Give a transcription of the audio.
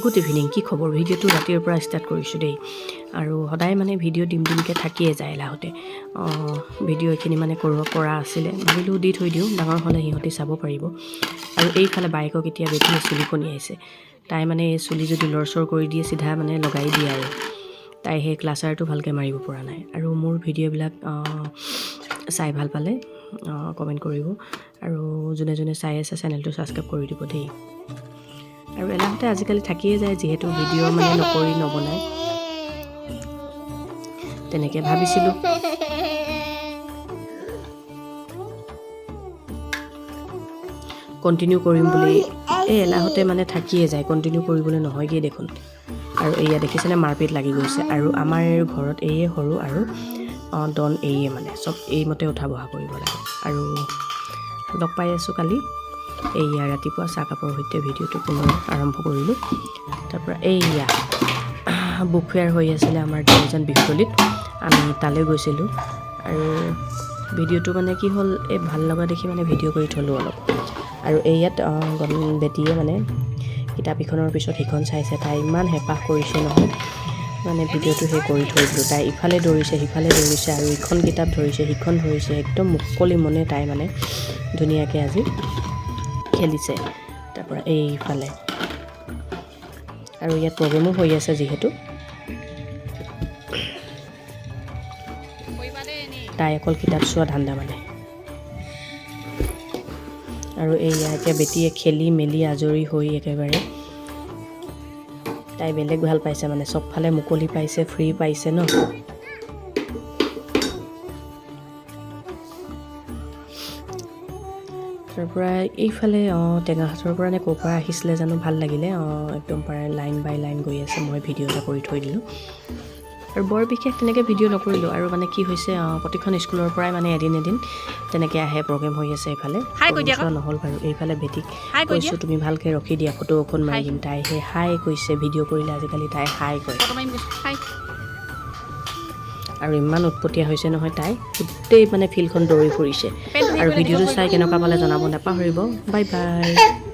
Good evening, কি খবৰ? ভিডিঅ'টো ৰাতিৰ পৰা ষ্টাৰ্ট কৰিছোঁ দেই। আৰু সদায় মানে ভিডিঅ' দিম দিমকৈ থাকিয়ে যায় এলাহতে। ভিডিঅ' এইখিনি মানে কৰিব পৰা আছিলে, ভাবিলোঁ দি থৈ দিওঁ, ডাঙৰ হ'লে সিহঁতি চাব পাৰিব। আৰু এইফালে বাইকক এতিয়া বেটিয়ে চুলি ফণিয়াইছে। তাই মানে এই চুলি যদি লৰচৰ কৰি দিয়ে, চিধা মানে লগাই দিয়ে আৰু তাই সেই ক্লাছাৰটো ভালকৈ মাৰিব পৰা নাই। আৰু মোৰ ভিডিঅ'বিলাক চাই ভাল পালে কমেণ্ট কৰিব আৰু যোনে যোনে চাই আছে, চেনেলটো ছাবস্ক্ৰাইব কৰি দিব দেই। আৰু এলাহতে আজিকালি থাকিয়ে যায়, যিহেতু ভিডিঅ' মানে নকৰি নবনায়। তেনেকৈ ভাবিছিলোঁ কণ্টিনিউ কৰিম বুলি, এই এলাহতে মানে থাকিয়ে যায়, কণ্টিনিউ কৰিবলৈ নহয়গৈ দেখোন। আৰু এয়া দেখিছেনে, মাৰপিট লাগি গৈছে। আৰু আমাৰ ঘৰত এয়ে সৰু আৰু ডন এয়ে, মানে চব এইমতে উঠা বহা কৰিব লাগে। আৰু লগ পাই আছোঁ কালি। এইয়া ৰাতিপুৱা চাহকাপৰ সৈতে ভিডিঅ'টো পুনৰ আৰম্ভ কৰিলোঁ। তাৰপৰা এইয়া বুক ফেয়াৰ হৈ আছিলে আমাৰ তিনিজন বিহুতলিত, আমি তালৈ গৈছিলোঁ। আৰু ভিডিঅ'টো মানে কি হ'ল, এই ভাল লগা দেখি মানে ভিডিঅ' কৰি থ'লোঁ অলপ। আৰু এইয়াত বেটীয়ে মানে কিতাপ ইখনৰ পিছত সিখন চাইছে, তাই ইমান হেঁপাহ কৰিছে নহয়, মানে ভিডিঅ'টো সেই কৰি থৈ দিলোঁ। তাই ইফালে দৌৰিছে, সিফালে দৌৰিছে আৰু ইখন কিতাপ ধৰিছে, সিখন ধৰিছে, একদম মুকলি মনে তাই মানে ধুনীয়াকৈ আজি খেলিছে। তাৰপৰা এইফালে আৰু ইয়াত প্ৰগ্ৰেমো হৈ আছে যিহেতু। তাই অকল কিতাপ চোৱা ধান্দা মানে। আৰু এইয়া এতিয়া বেটীয়ে খেলি মেলি আজৰি হৈ একেবাৰে তাই বেলেগ ভাল পাইছে, মানে চবফালে মুকলি পাইছে, ফ্ৰী পাইছে ন। তাৰপৰা এইফালে টেঙাহাটৰ পৰা নে ক'ৰ পৰা আহিছিলে জানো, ভাল লাগিলে। একদম প্ৰায় লাইন বাই লাইন গৈ আছে, মই ভিডিঅ' এটা কৰি থৈ দিলোঁ। আৰু বৰ বিশেষ তেনেকৈ ভিডিঅ' নকৰিলোঁ। আৰু মানে কি হৈছে, প্ৰতিখন স্কুলৰ পৰাই মানে এদিন এদিন তেনেকৈ আহে, প্ৰগ্ৰেম হৈ আছে এইফালে। হাই কৈ দিয়া। চোৱা নহ'ল বাৰু। এইফালে বেটীক হাই কৈ দিয়া। কৈছোঁ, তুমি ভালকৈ ৰখি দিয়া, ফটো এখন মাৰি দিম। তাই সেই হাই কৈছে, ভিডিঅ' কৰিলে আজিকালি তাই হাই কয়। ফটো মাৰিম কৈছোঁ, হাই। আৰু ইমান উৎপতীয়া হৈছে নহয় তাই, গোটেই মানে ফিল্ডখন দৌৰি ফুৰিছে। পেণ্টটো আৰু হেৰি কৰি ভিডিঅ'টো চাই কেনেকুৱা পালে জনাব নাপাহৰিব। Bye bye.